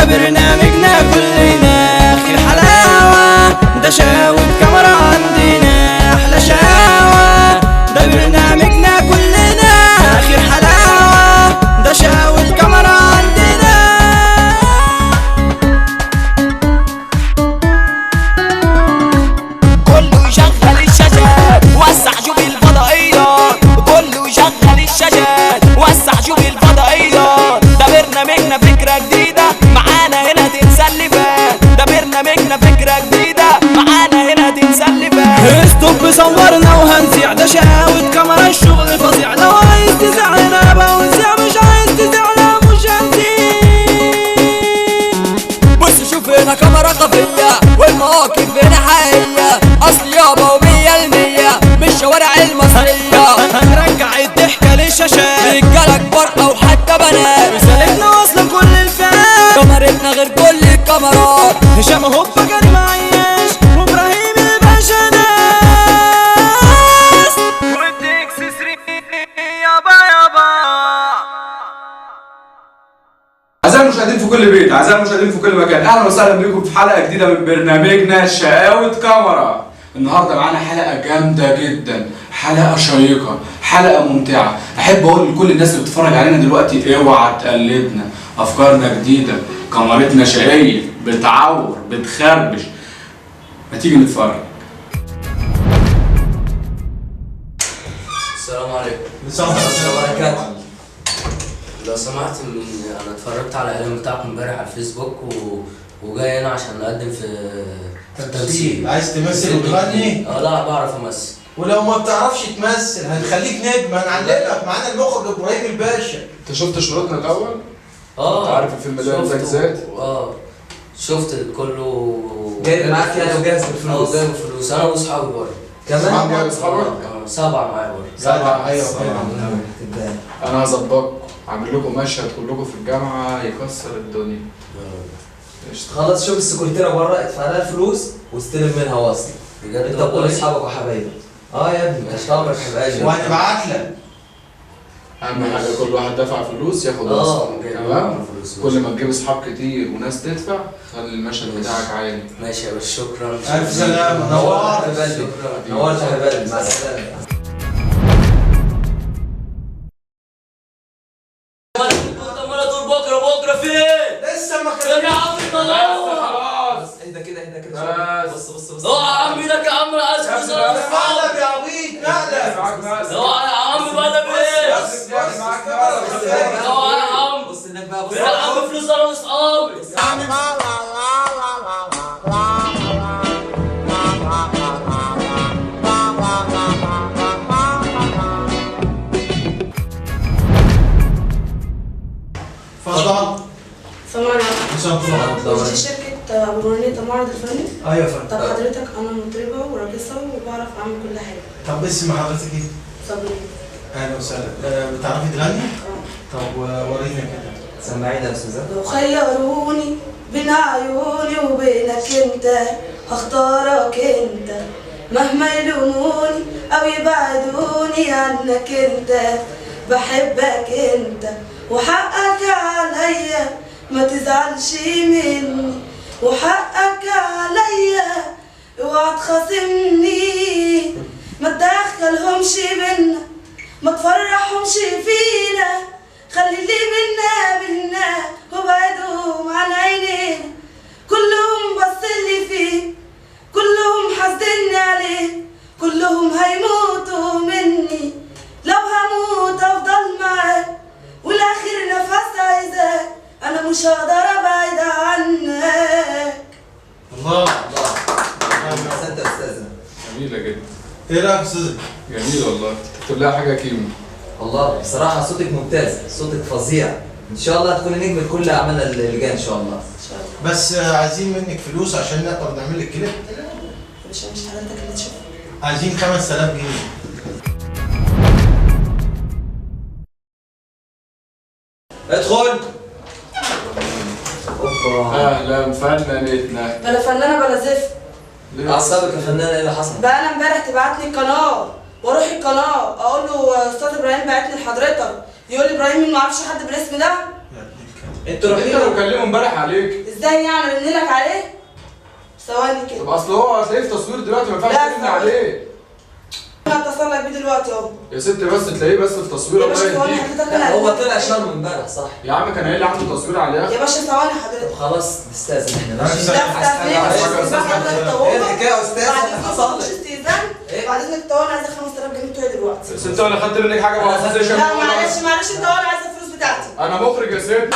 برنامجنا كلنا آخر حلاوة، ده شقاوة كاميرا عندنا أحلى شقاوة. ده برنامجنا كلنا آخر حلاوة، ده شقاوة كاميرا عندنا. كله يشغل الشاشات وسع شوف الفضائية، كله يشغل الشاشات وسع شوف الفضائية. ده برنامجنا فكرة جديدة، معانا هنا تتسلي فات. ده برنامجنا فكرة جديدة، معانا هنا تتسلي فات. stop صورنا وهنذيع، ده شقاوة كاميرا الشغل فظيع. لو عايز تزعلنا بقى ونذيع، مش عايز تزعلنا مش هنذيع. بص شوف هنا كاميرا خفية والمواقف هنا حقيقية، أصل يابا ومية المية من الشوارع المصرية. هنرجع الضحكة للشاشات، رجالة كبار أو حتى بنات، رسالتنا واصلة لكل الفئات، كاميرتنا غير كل الكاميرات. هشام هوبا كريم عياش وابراهيم الباشا ناس، والديكس 3 يابا يابا. أعزائي المشاهدين في كل بيت، أعزائي المشاهدين في كل مكان، أهلا وسهلا بكم في حلقة جديدة من برنامجنا شقاوة كاميرا. النهارده معانا حلقة جامدة جدا، حلقة شيقة، حلقة ممتعة. أحب أقول لكل الناس اللي بتتفرج علينا دلوقتي اوعى تقلدنا، أفكارنا جديدة، كاميرتنا شقية، بتعور، بتخربش. ما تيجي نتفرج. السلام عليكم. السلام وبركاته. لو سمحت، انا اتفرجت على الاعلان بتاعكم امبارح على الفيسبوك وجاي هنا عشان اقدم في التمثيل. عايز تمثل وتغني؟ لا بعرف امثل. ولو ما بتعرفش تمثل هنخليك نجم، هنعلمك. معانا المخرج ابراهيم الباشا. أنت شفت شروطنا الأول؟ اه أنت عارف الفيلم ده إنتاج ذاتي؟ اه شفت كله. جايب معاك يعني وجاهز بالفلوس؟ اه جايب الفلوس انا واصحابي برضه. كمان؟ جايب اصحابك؟ 7 معايا برضه. 7؟ ايوه. انا هظبطكم، عامل لكم مشهد كلكم في الجامعة يكسر الدنيا. خلاص شوف السكرتيره بره، ادفع لها الفلوس واستلم منها وصل. بجد انت وكل اصحابك وحبايبك. اه يا ابني مش هتعمل حبايبك وهنبعت لك. اهم حاجة كل واحد دفع فلوس ياخد وصل. تمام؟ كل ما تجيب اصحاب كتير وناس تدفع خلي المشهد بتاعك عالي. ماشي يا باشا، شكرا. الف سلامه. نورت يا حبايبي، نورت يا حبايبي، مع السلامة. بكره بكره فين؟ لسه ما خلصتش يا عم. خلاص اهدى كده اهدى كده. بص بص بص. اوعى يا عم ايدك يا عم، انا عايز فلوس. مقلب يا عبيط، مقلب. اوعى يا عم، مقلب ايه؟ اوعى يا عم. بص هناك بقى، بص يا عم فلوس انا واصحابي. اتفضل. السلام عليكم. مش دي شركة أبو رنيطة معرض الفني؟ أيوة يا فندم. طب حضرتك أنا مطربة وراقصة وبعرف أعمل كل حاجة. طب اسم حضرتك إيه؟ صابرين. أهلا وسهلا. بتعرفي تغني؟ أه. طب ورينا كده. سمعينا يا أستاذة. لو خيروني بين عيوني وبينك أنت هختارك أنت، مهما يلوموني أو يبعدوني عنك أنت، بحبك أنت وحقك عليا ما تزعلش مني، وحقك عليا اوعى تخاصمني، ما تدخلهمش بينا ما تفرحهمش فينا، خلي اللي بينا بينا وبعدهم عن عينينا، كلهم بصلي فيه كلهم حاسديني عليه، كلهم هيموتوا مني، لو هموت افضل معاك والاخر نفس عايزاك، انا مش هقدر ابعد عنك. الله الله. احسنت يا استاذه. جميلة جدا. ايه رايك يا استاذه؟ جميل والله، تكتب لها حاجة كيمو. والله بصراحة صوتك ممتاز، صوتك فظيع. ان شاء الله هتكوني نجمه كل اعمالنا اللي جاية ان شاء الله. ان شاء الله. بس عايزين منك فلوس عشان نقدر نعمل لك كليب. مش حضرتك اللي تشوفه. عايزين 5000 جنيه. ادخل. اوبا. اهلا فنانتنا. بلا فنانة بلا زفت. اعصابك يا فنانة، ايه اللي حصل؟ بقى انا امبارح تبعت لي القناة واروح القناة اقول له استاذ ابراهيم بعت لي لحضرتك، يقول لي ابراهيم ما اعرفش حد بالاسم ده. يا ابن الكلب. انتوا رايحين انت بكلمه امبارح عليك. ازاي يعني ارن لك عليه؟ ثواني كده. طب اصل هو هتلاقيه في تصوير دلوقتي، ما ينفعش ترن عليه. انا اتصل لك بيه دلوقتي اهو. يا ست بس تلاقيه بس في تصوير. يا باشا ثواني حضرتك. هو طلع شرم امبارح صح؟ يا عم كان قايل لي عنده تصوير على اليخت. يا باشا ثواني حضرتك. طب خلاص نستأذن احنا ماشي. لا استأذن. ايه الحكاية يا استاذ؟ بعد اذنك مش استئذان، بعد اذنك طوال عايزه 5000 جنيه بتوعي دلوقتي. يا ست انا خدت منك حاجة ما لا معلش معلش، انت ولا عايزه الفلوس بتاعتي. انا مخرج يا ست.